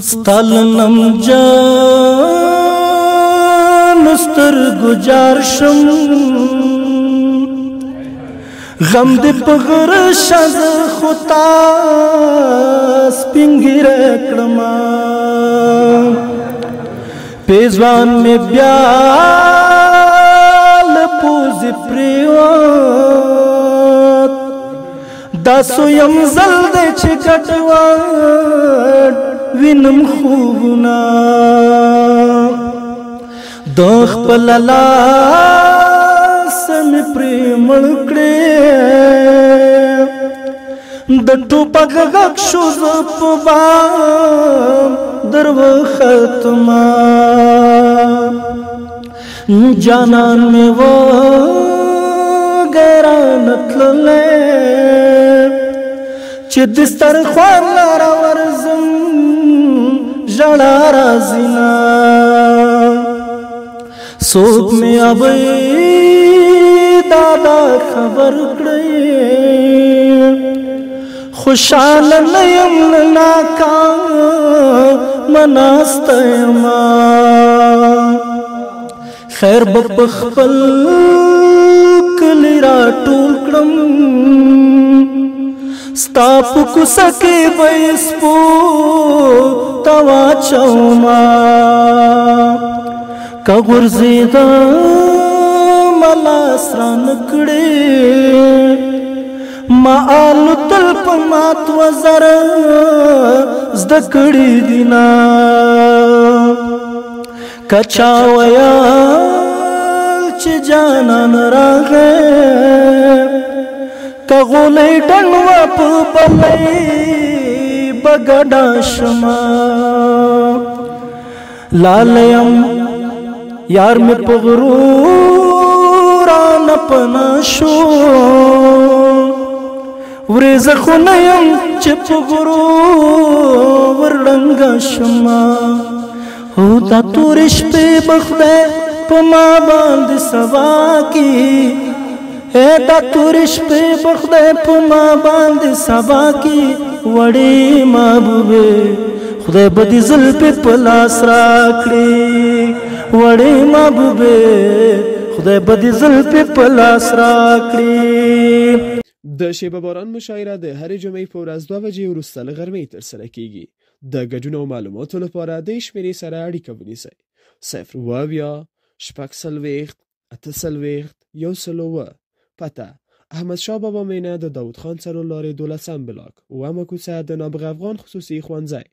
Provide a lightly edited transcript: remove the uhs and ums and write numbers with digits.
ستالنم جان سترګو جار شم، غم دې په غره شز خطا سپینګیره کړما، پیزوان می بیا لپوزې پریوت، دا سویم ځل دی چې ګډوډ وینم خوبونه، د خپل لاس مې پرې مړ کړې، د ټوپک غږ شو زه په بام در وختمه، جانان مې وګران تللی، چې دسترخوان لره ورځم ژړا راځي نه، څوک مې ابۍ دادا خبر کړی، خوشحاله نه یم له ناکامه ناسته یمه، خیر به په خپل کلي راټول کړم، ستا په کوڅه کې به یې سپو ته واچومه، که غورځېدم لاس رانه کړې، ما الوتل په مات وزر زده کړي دي نه، که چا ویل چې جانان راغی، که غولۍ ډنډ وه په بلۍ به ګډا شمه، لالیم یار مې په غرو رانه پناه شو، ورېځه خو نه یم چې په غرو ورړنګه شمه، هو دا تورې شپې به خدای په ما باندې سبا کی، اے دا تورې شپې به خدای په ما باندې سبا کی، وړې محبوبې خدای به دې زلفې په لاس راکړي، وړې محبوبې خدای به دې زلفې په لاس راکړي. د شیبه باران مشاعره د هرې جمعې په ورځ 2 بجې وروسته له غرمې ترسره کیږي. د ګډون او معلوماتو لپاره دې شمېرې سره اړیکه ونیسئ: 0 70 46 48 107. پته: احمدشاه بابا مینه، د داود خان څلور لارې، 12 بلاک، اوومه کوڅه، د نابغه افغان خصوصي ښوونځی.